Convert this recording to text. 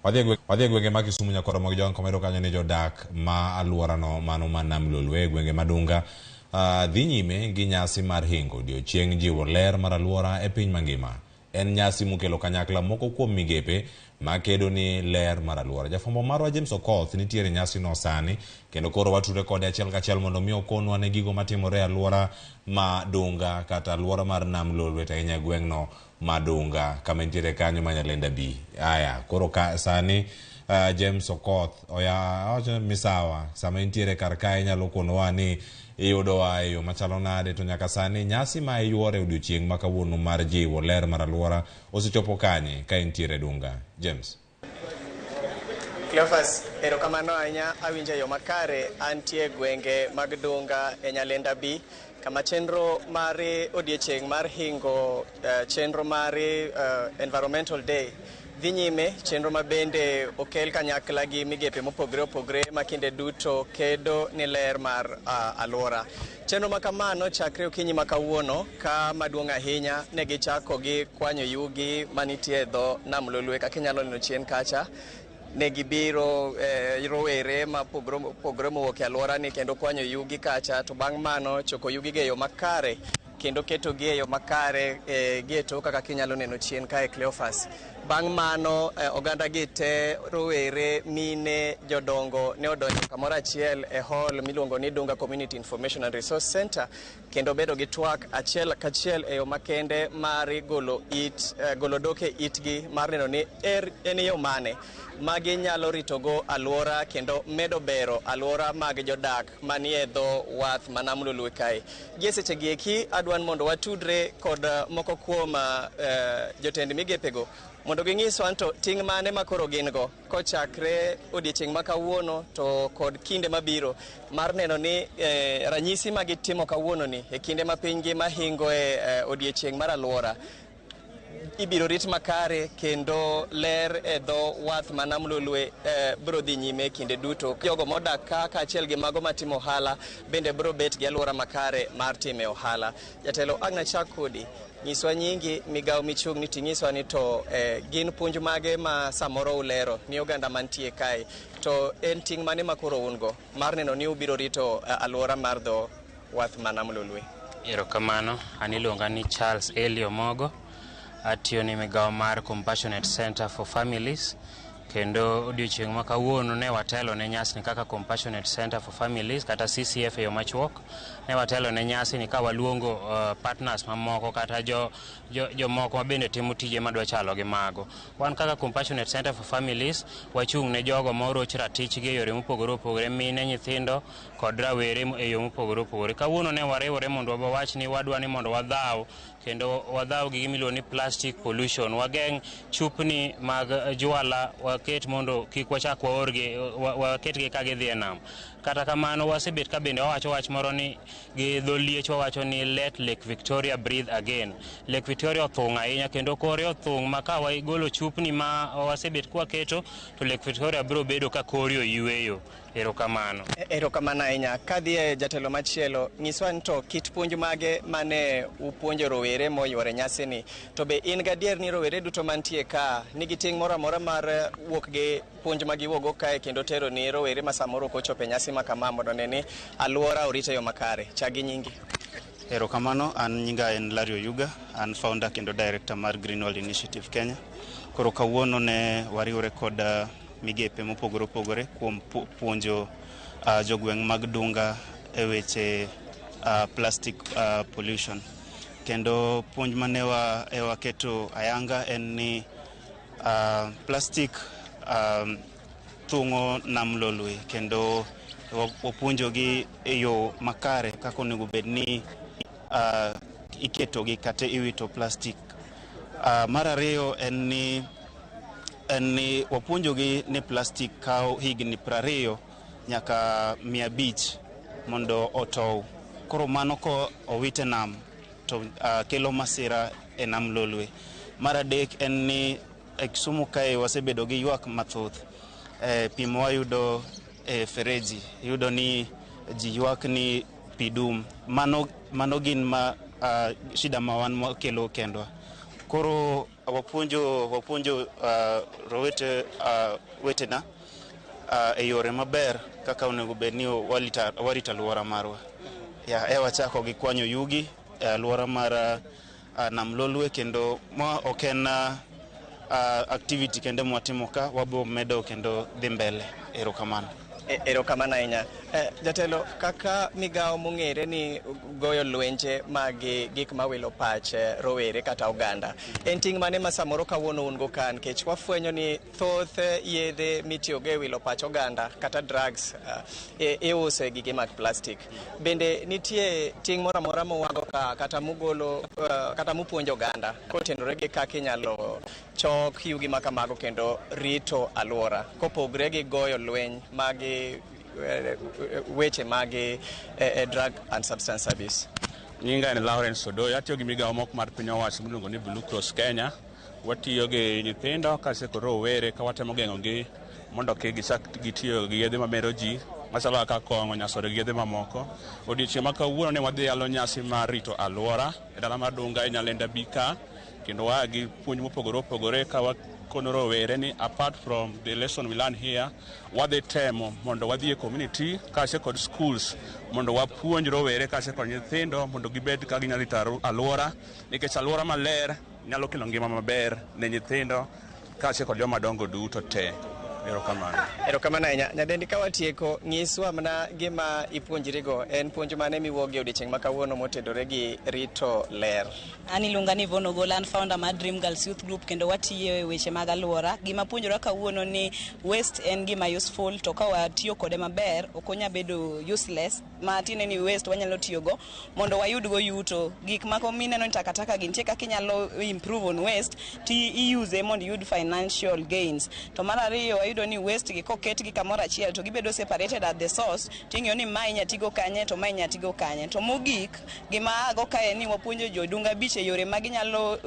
Wadhi e gwenge ma Kisumu nyakoro mag Joang Komedo kanyo ni jodak ma alworano mano ma Nam Lolwe e gwenge ma Dunga dhi nyime gi nyasi mar hingo odiochieng' jiwo ler mar alwora e piny mangima. En nyasi mokelo kanyakla moko kuom migepe makedo ni ler mar alwora. Jafwambo marwa James Okoth nitiere e nyasino sani kendo koro watudre kode achiel kachiel mondo mi okonwa ne gigo matimore e alwora ma Dunga kata alwora mar Nam Lolwe to ahinya e gweng'no ma Dunga kama entiere kanyo ma Nyalenda B. Aya, koro ka sani James Okoth oya awacho misawa sama intiere kar kae inyalo konowa ni iyudowa e yo machalo nade to nyaka sani nyasi ma iyuoro e odiochieng' ma kawuono mar jiwo ler mar alwora osechopo kanye ka intiere Dunga. James. Cleophas, erokamano ahinya, awinjo e yo makare. Antie gwenge mag Dunga e Nyalenda B kama chenro mar odiechieng' mar hingo chenro mar Environmental Day dhi nyime, chenro ma bende okel kanyakla gi migepe mopogre opogre ma kinde duto kedo ni ler mar alwora. Chenro ma kamano chakre okinyi ma kawuono ka maduong' ahinya ne gichako gi kwanyo yugi manitie e dho Nam Lolwe kaka inyalo neno chien kacha. Ne gibiro rowere ma opogore mowuok e alworani kendo kwanyo yugi kacha, to bang' mano choko yugi go e yo makare kendo ketogi e yo makare gi e tok kaka inyalo neno chien kae Cleophas. Bang' mano oganda gi te, rowere, mine, jodongo ne odonjo kamoro achiel e hall miluongo ni Dunga Community Information and Resource Center kendo bedo gi twak achiel kachiel e yo makende mar golo it golo dok e itgi mar neno ni en yo mane ma ginyalo ritogo alwora kendo medo bero alwora mag jodak manie dho wath ma Nam Lolwe kae. Gi e seche gi eki adwa ni mondo watudre kod moko kuom jotend migepego mondo ginyiswa to ting' mane ma koro gin go kochakre odiechieng' ma kawuono to kod kinde mabiro mar neno ni ranyisi ma gitimo kawuono ni e kinde ma piny ngima hingo e odiechieng' mar alwora ibiro rit makare kendo ler e dho wath ma Nam Lolwe biro dhi nyime kinde duto. Jogo modak ka kaachiel gi mago matimo ohala bende biro bet gi alwora makare mar time ohala. Jatelo Agna chak kodi, nyiswa nyingi, migawo michung'ni ting'iswa ni to gin puonj mage ma samoro ulero ni oganda mantie kae to en ting' mane ma koro un go mar neno ni ubiro rito alwora mar dho wath ma Nam Lolwe? Erokamano, an iluonga ni Charles Eli Omogo. Atiyo ne migawo mar Compassionate Center for Families kendo odiochieng' ma kawuono ne watelo ne nyasini kaka Compassionate Center for Families kata CCF e yo machuok. Ne watelo ne nyasini ka waluongo partners mamoko kata jomoko ma bende timo tije madwa chalo gi mago. Wan kaka Compassionate Center for Families wachung' ne jogo ma oroch ratichgi e yore mopogore opogore, mine, nyithindo kod rawere e yo mopogore opogore. Kawuono ne wariwore mondo wawach ni wadwa ni mondo wadhaw kendo wadhaw gi gima iluongo ni plastic pollution. Wageng' chupni mag jwala waket mondo kik wachak waorgi, waketgi ka gidhi e nam. Kata kamano wasebet ka bende wawacho wach moro ni gi dho liech wawacho ni let Lake Victoria breathe again. Lake Victoria othung' ahinya kendo kore othung' ma ka wagolo chupni ma wasebet kwaketo to Lake Victoria biro bedo ka kore oyweyo. Erokamano. Erokamano ahinya. Kadhi e jatelo machielo, nyiswa ni to kit puonj mage mane upuonjo rowere moyworo e nyasini, to be in gadier ni rowere duto mantie ka nigi ting' moro amora mar wuok gi puonj ma giwuok kae kendo tero ni rowere ma samoro ok ochopo e nyasi ma kama mondo one ni alwora orit e yo makare. Chak gi nyingi. Erokamano, an nyinga en Larry Oyuga, an founder kendo director mar Green World Initiative Kenya. Koro kawuono ne wariwore kod migepe mopogore opogore kuom puonjo jogweng' mag Dunga e weche plastic pollution. Kendo puonj mane waketo ayanga en ni plastic thung'o Nam Lolwe kendo wapuonjogi e yo makare kaka onego bed ni iketogi kata iwito plastic. Mar ariyo en ni wapuonjogi ni plastic kawo higni 20 nyaka 500 mondo otow. Koro mano ko owit e nam to kelo masira e Nam Lolwe. Mar adek en ni e Kisumu kae wasebedo gi ywak mathoth pi mwayudo e fereji, iyudo ni ji ywak ni pi dum. Mano gin ma shida ma wan wakelo kendwa. Koro wapuonjo rowete wetena e yore maber kaka onego bed ni warito alwora marwa. Ya, e wachako gi kwanyo yugi e alwora mar Nam Lolwe, kendo ma ok en activity kende mwatimo ka, wabo medo kendo dhi mbele. Erokamano. Erokamano ahinya. Jatelo, kaka migawo mong'ere ni goyo lwenje mag gik mawilo pach rowere kata oganda, en ting' mane ma samoro kawuono un go ka? Nikech wafwenyo ni thoth yedhe mitiyogo e wilo pach oganda kata drugs iuso e gige mag plastic. Bende nitie ting' moro amora muwago ka kata mugolo kata mupuonjo oganda kotenore gi kaka inyalo chok yugi ma kamago kendo rito alwora, kopogre gi goyo lweny mag weche mag drug and substance abuse? Nyinga en Lawrence Odoyo, atiyo gi migawo moko mar piny owacho miluongo ni Blue Cross Kenya. Watiyo gi nyithindo kaachiel kod rowere ka watemo geng'ogi mondo kik gichak gitiyo gi yedhe mamero ji machalo kaka kong'o, nyasore gi yedhe mamoko. Odiochieng' ma kawuono ne wadhi yalo nyasi mar rito alwora e dala mar Dunga e Nyalenda B ka, kendo waa gi puonj mopogore opogore ka wakono rowere ni apart from the lesson we learn here, wadhi temo mondo wadhi e community kaachiel kod schools mondo wapuonj rowere kaachiel kod nyithindo mondo gibed ka ginyalo rito alwora, nikech alwora maler nyalo kelo ngima maber ne nyithindo kaachiel kod joma dongo duto te. Erokamano. Erokamano ahinya. Nyadendi, ka watieko, nyiswa mana gima ipuonjrigo. En puonj mane miwuok e odiochieng' ma kawuono motedore gi rito ler? An iluonga ni Yvonne Ogola, an founder mar Dream Girls Youth Group, kendo watiyo e weche mag alwora. Gima puonjora kawuono ni waste en gima useful, to ka watiyo kode maber ok onya bedo useless. Ma tiende ni waste wanyalo tiyogo mondo wayudgo yuto. Gik mako mineno ni takataka gi nitie kaka inyalo improve on waste ti iuse mondo iyud financial gains. To mar ariyo, wayudo ni waste gi koketgi kamoro achiel to gibedo separated at the source, ting'iyo ni mae inya tigo kanye to mae inya tigo kanye. To mogik, gima ago kae ni wapuonjo jodunga beach e yore ma ginyalo